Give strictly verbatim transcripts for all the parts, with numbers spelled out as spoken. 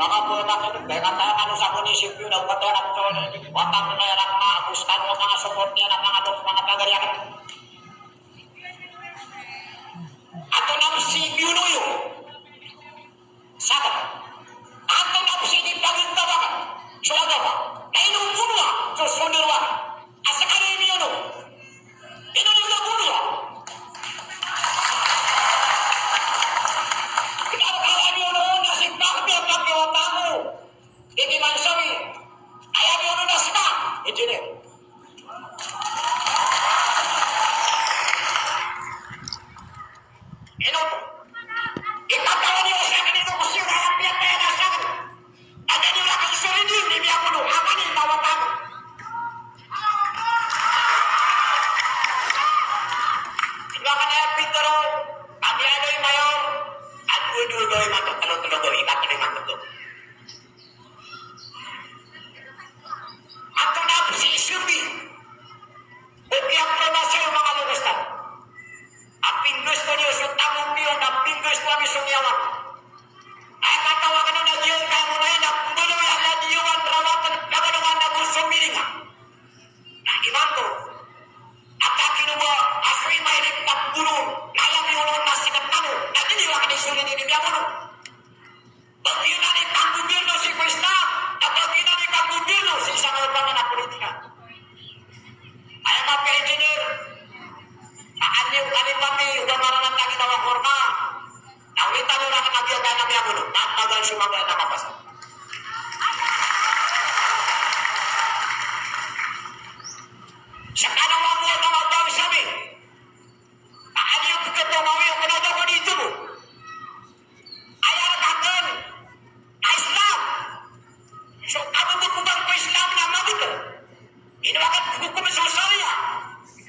Manga bola ka, kaya kata kano sa munisipyo na ugat na ptol. Wata ko kaya lang ma, gusto mo mga support niya na mga dok, mga pagarian. Ato na si Biunoyo. Saka, ato na si di pagintawakan. So agama. Na ino bunwa, so sunirwa. Asa ka na imiyono. Ino di ka bunwa. Ino ka imiyono na si Pahmi ang pagkawatamu. Hindi man sabi. Ay, imiyono na si Pah. Engineer. Ino to? Ikatawan iyo sa akin ino ko siyo na apiya kaya na sa akin. Ada niyo na kayo sa rin yun, hindi ako nung aman yung mawapang. Iba ka na yung pintero, kami ano yung mayor, at ulo-ulo yung matutulog-tulog, iba ka na yung matutulog. Antonaa bo si Isobi? O piyapromise o manga loks tano a pinggasto niyo so tamok niyo na pinggasto ami so ngiyawa. Aya katawagan on na giyangkai a mona iyan na mbaloy a ladiyo kan rawatan, na giyangkai a mona iyan na bo so miringa. Na imanto a takino ba a so imailip na bono na alam iyo on na sikat tano na di niyo akan isolin ini miyamono. Ba giyanan i kanggobirno sii ko Islam, na ba giyanan i kanggobirno sii sa manga opama na politika. Aya mapiya engineer, na aniyo, aniyo pati oba marana tangin a wa korma. Na wita no raken a giya kaya na miyamono, na tagal so maga na kapasa. Sa kanawa mo a manga taw sa amin, na aniyo peketawi o kena daw ko di ito mo. Aya rek aken a Islam. So kabebekuban ko Islam na mabito. Ino aken hukum so Sharia.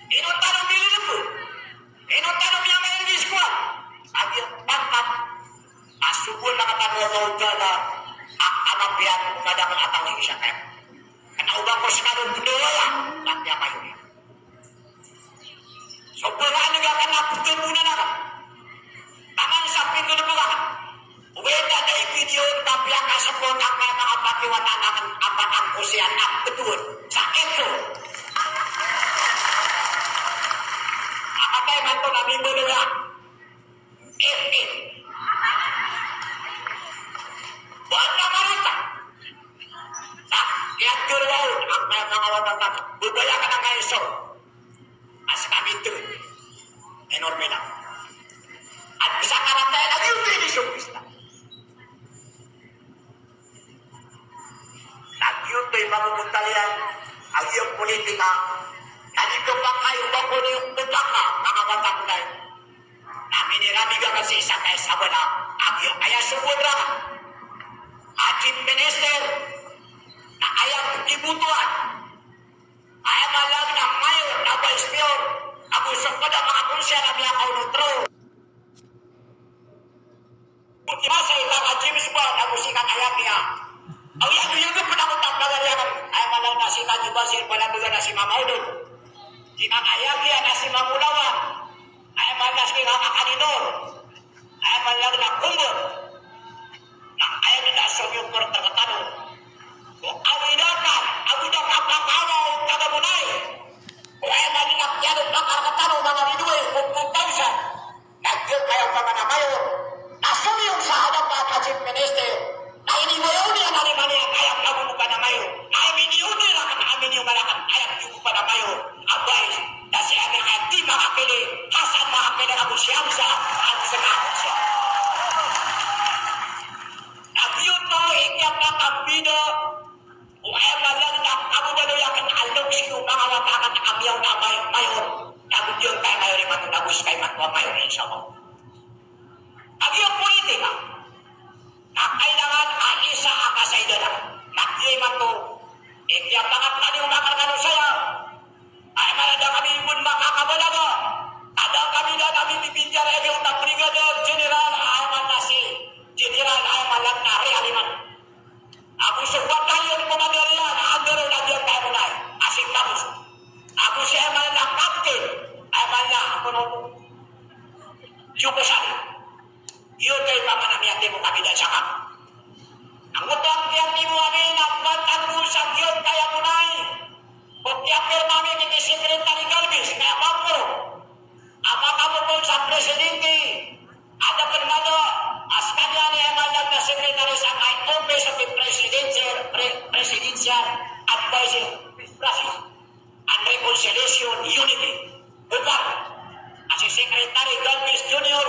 Ino tano mililebod. Ino tano miyamailingis kowan. Agi pangkat a sogoan na katano o Allahu Ta'ala a, a mapiya o madakl a taw sii sa kaya. Kena o ba ko sekano bedawaya na miyamayo. So, peranig aken a petemunan aken. Taman sa pinggalebek aken. Weda da i video, tapi a kasepot aken a kapatiwata aken a patang ko siyan a betuon. Sa ito. Akatay man to na mimbaloy a F F. Bata marata. Sa, iya geraw, ang kaya manga wata tano. Bebaya ka na kayo so. As kami to. Enorme na. At bisa karata na giyoto i Jisu Krista. Na giyoto i mamomotaliyan a giyang politika, na di to pakayo ba ko niyo motaka, manga bata ko na iyo. Na miniramiga ka sii sa kaya sabala a giya aya sogoan raken a Chief Minister, na aya pkibotoan. Aya malag na mayor, na vice mayor, ago so ped a manga konsehal a miyakaonot roo. Masa i ka ka James Bond, ago sii ka ka Yahya. Aw, iya, iya, iya, ped a ko tampal iyan. Aya malag na sii ka Jubasir, panabegan na si Mama Odon. Sii ka ka Yahya, na si Mama Ulawan. Aya malag na sii ka ka Kaninor. Aya malag na Kumbor. Na aya den a somiyokor rktano. O awid aken, ago da kapakawa o taga Bonai. O aya malag na kiyadok na rktano, manga ridwe, o putawsan. Na giyangkaya opama na mayor, na somiyong sa hadapan a Chief Minister, na inibaya on iyan a lima niyan a aya kagogopan a mayor, na aminiyoon iyan raken, aminiyoon raken a aya kagogopan a mayor, a vice, na si Amir a di makakili, Hasan makakili, ago si Hamza, ago si Hamza. Na giyoto i kiyapakambida o aya malag na kababaloy aken a loks iyo manga wata aken a miyaona a may-, mayor. Na go giyangkai a mayor imanto, na go seka imanto a mayor, insha Allah. A giya politika na kailangan a isa a kasaidan. Na giya imanto i kiyapangatani o manga rkano saya. Ini Secretary Galvez, kaya maporo a makapopoon sa presidente. Adn pn mambo a skaniyan i aya maana na secretary sangkai office of the presidential, pre-, presidential advisor, presidential and reconciliation unity. Bukar a si Secretary Galvez Junior,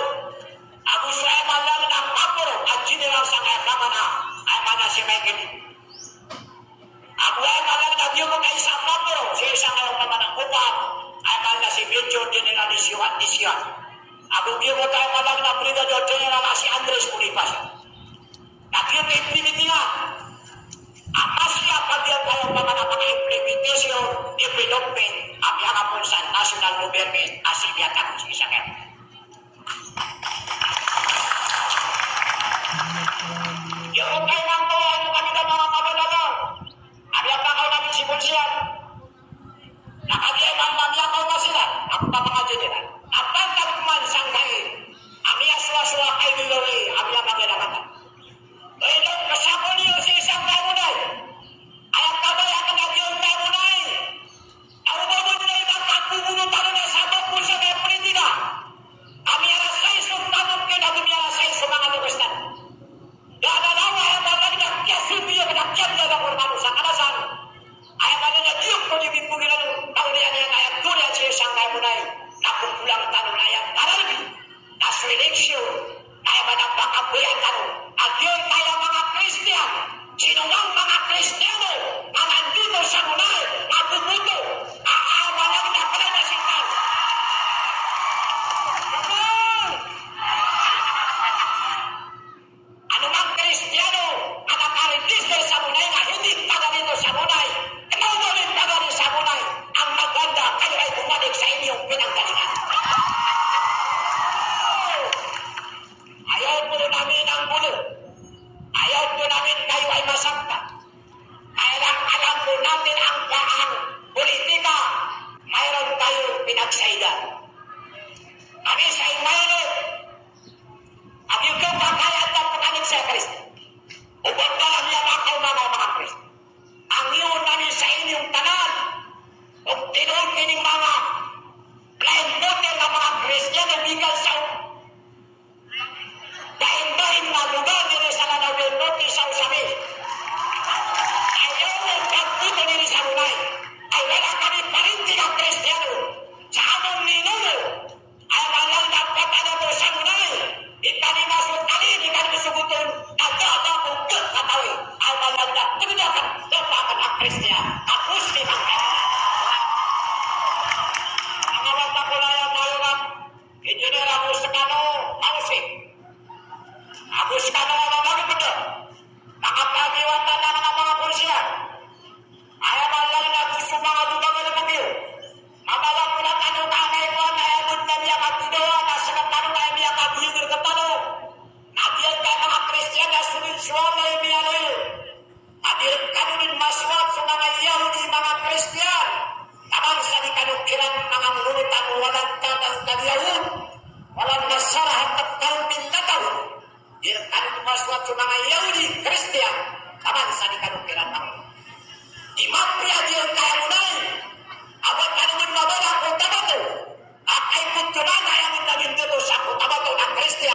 ago so aya maana na maporo a general sangkai a kamana, aya maana si Michael. Ago aya maana na giyoto a isa a maporo, sii sangkai a kamana Bukar, aya maana si Major General Nisiwa, Nisiwa. Ago giyoto a aya maana na Brigadier General a si Andres Bonifacio.